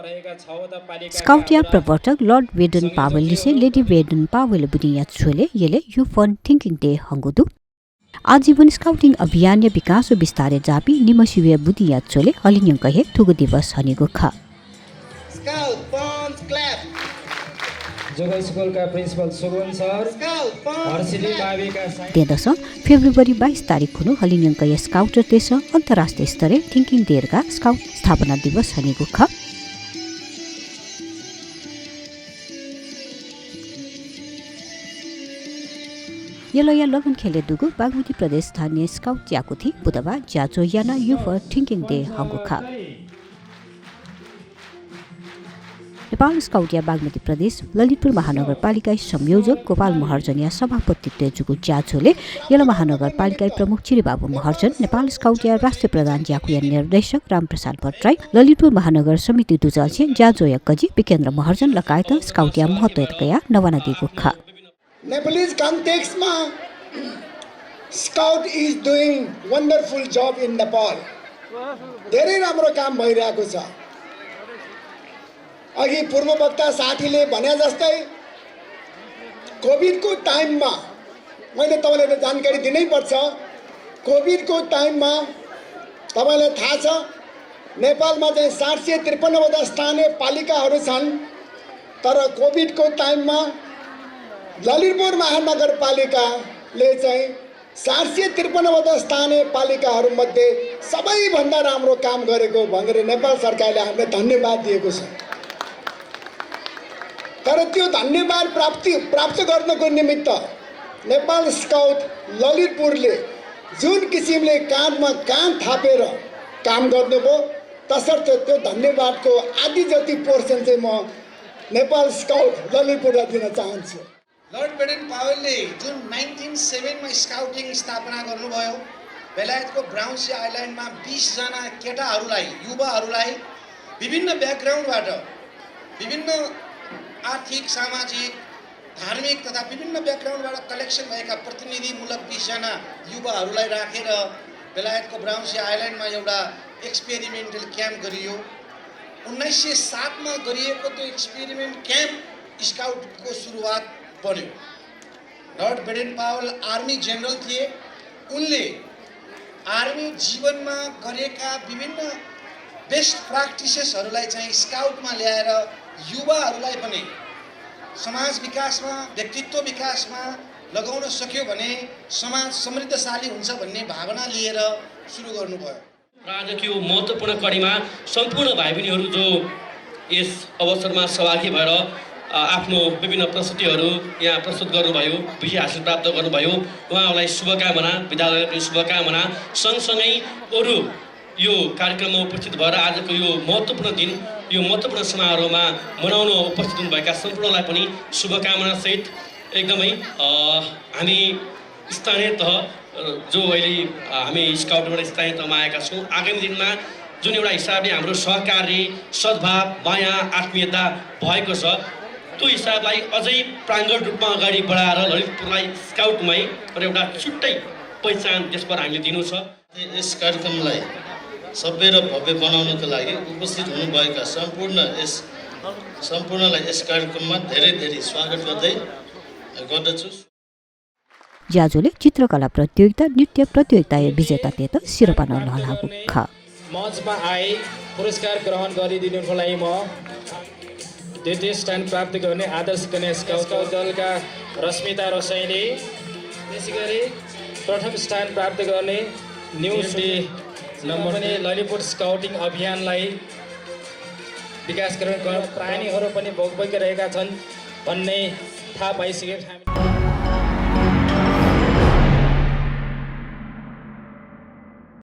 स्काउटिया प्रवर्तक Lord Baden Pavel से lady Whedon Pavel बुनिया छोले येले यू फन थिंकिंग डे हंगुदु आजीवन स्काउटिंग अभियान या विकास व विस्तार जापी निमसिवे बुनिया छोले हलिन्यं कहे थुगु दिवस हनेगु ख स्काउट पॉन्स क्लैप जोगो स्कूल का प्रिंसिपल सुगुन सर हर्षिली माविका तेदस फेब्रुअरी 22 तारिक हुनु हलिन्यं कहे स्काउट देश अन्तर्राष्ट्रिय स्तरे थिंकिंग डेका स्काउट स्थापना दिवस हनेगु ख यलया लगन खेले दुगु बागमती प्रदेश स्थानीय स्काउट याकुथी बुधबार ज्याचो याना यु फर थिंकिंग डे हंगुखा नेपाल स्काउट या बागमती प्रदेश ललितपुर महानगरपालिका संयोजक गोपाल महर्जन सभापतित्व जुगु ज्याचोले यल महानगरपालिका प्रमुख चिरीबाबु महर्जन नेपाल स्काउट या राष्ट्रिय प्रधान ज्याकुया निर्देशक रामप्रसाद भट्टराई ललितपुर महानगर समिति दुजल्छे ज्याजो यक्कजी विकेन्द्र महर्जन लगायत स्काउट या महत्वकया नवाना दिगु खा Nepalese context ma Scout is doing wonderful job in Nepal. धेरै राम्रो काम भइरहेको छ। अघि पूर्व वक्ता साथीले भने जस्तै कोभिड को टाइममा मैले तपाईलाई जानकारी दिनै पर्छ। कोभिड को टाइममा तपाईलाई थाहा छ नेपालमा चाहिँ 753 वटा स्थानीय पालिकाहरू छन्। तर कोभिड को टाइममा ललितपुर महानगरपालिकाले चाहिँ 753 वटा स्थानीय पालिकाहरूमध्ये सबैभन्दा राम्रो काम गरेको भनेर नेपाल सरकारले हामीलाई धन्यवाद दिएको छ। तर त्यो धन्यवाद प्राप्त गर्नको निमित्त नेपाल स्काउट ललितपुरले जुन किसिमले काँधमा काँध थापेर काम गर्नुभयो तसर्थ त्यो धन्यवादको आधी जति पोर्सन चाहिँ म नेपाल स्काउट ललितपुरलाई दिन चाहन्छु। लॉर्ड वेडन पावेलले जुन 1907 मा स्काउटिङ स्थापना गर्नुभयो बेलायतको ब्राउन्सी आइल्यान्डमा 20 जना केटाहरूलाई युवाहरूलाई विभिन्न ब्याकग्राउन्डबाट विभिन्न आर्थिक सामाजिक धार्मिक तथा विभिन्न ब्याकग्राउन्डबाट कलेक्सन भएका प्रतिनिधिमूलक 20 जना युवाहरूलाई राखेर बेलायतको ब्राउन्सी आइल्यान्डमा एउटा एक्सपेरिमेन्टल क्याम्प गरियो। 1907 मा गरिएको त्यो एक्सपेरिमेन्ट क्याम्प स्काउटको सुरुवात बन्यो। Lord Baden Powell army general थिए। उनले आर्मी जीवनमा गरेका विभिन्न बेस्ट प्र्याक्टिसेसहरूलाई चाहिँ स्काउटमा ल्याएर युवाहरूलाई पनि समाज विकासमा व्यक्तित्व विकासमा लगाउन सक्यो भने समाज समृद्धशाली हुन्छ भन्ने भावना लिएर सुरु गर्नुभयो। र आजको यो महत्त्वपूर्ण कडीमा सम्पूर्ण भाइ बहिनीहरू जो यस अवसरमा सहभागी भएर आफ्नो विभिन्न प्रस्तुतिहरू यहाँ प्रस्तुत गर्नुभयो, विजय हासिल प्राप्त गर्नुभयो, उहाँहरूलाई शुभकामना, विद्यालयको शुभकामना। सँगसँगै अरू यो कार्यक्रममा उपस्थित भएर आजको यो महत्त्वपूर्ण दिन, यो महत्त्वपूर्ण समारोहमा मनाउन उपस्थित हुनुभएका सम्पूर्णलाई पनि शुभकामनासहित एकदमै हामी स्थानीय तह जो अहिले हामी स्काउटबाट स्थानीय तहमा आएका छौँ, आगामी दिनमा जुन एउटा हिसाबले हाम्रो सहकार्य, सद्भाव, माया, आत्मीयता भएको छ त्यो हिसाबलाई अझै प्राङ्गण रूपमा अगाडि बढाएर ललितपुरलाई स्काउटमै एउटा छुट्टै पहिचान त्यसबाट हामीले दिनु छ। यस कार्यक्रमलाई सभ्य र भव्य बनाउनको लागि उपस्थित हुनुभएका सम्पूर्णलाई यस कार्यक्रममा धेरै धेरै स्वागत गर्दछु। ज्याजोले चित्रकला प्रतियोगिता, नृत्य प्रतियोगिता विजेता तेत शिरपान लहलागु ख मञ्चमा आए पुरस्कार ग्रहण गरिदिनुको लागि म द्वितीय स्थान प्राप्त गर्ने आदर्श कन्या स्काउट दलका रश्मिता रसाइली, त्यसैगरी प्रथम स्थान प्राप्त गर्ने न्यू नम्बर पनि ललितपुर स्काउटिङ अभियानलाई विकास गर्न प्राणीहरू पनि भोग भइरहेका छन् भन्ने थाहा पाइसकेका हामी।